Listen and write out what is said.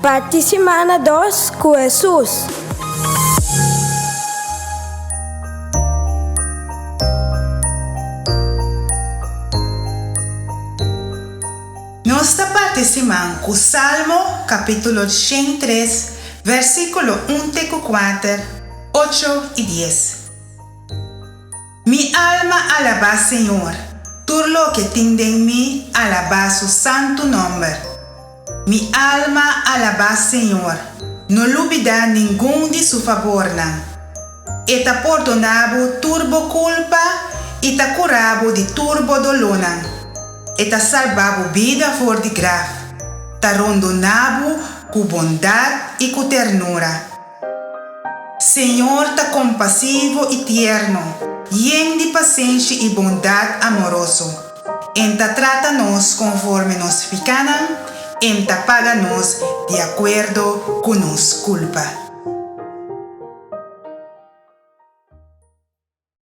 Parti simana dos ku Hesus. Nos ta parti siman ku Salmo kapítulo 103, versíkulo 1 te ku 4, 8 i 10. Mi alma alabá Señor, tur loke tin den mi alabá su santu nòmber. Mi alma alabá Señor, no lubidá ningun di su fabornan. E ta pordoná bo tur bo kulpa i ta kura bo di tur bo dolónan. E ta salbá bo bida for di graf, ta rondoná bo ku bondat i ku ternura. Señor ta kompasivo i tierno, yen di pasenshi i bondat amoroso. En ta trata nos konforme nos pikánan, en ta paga nos di akuerdo ku nos kulpa.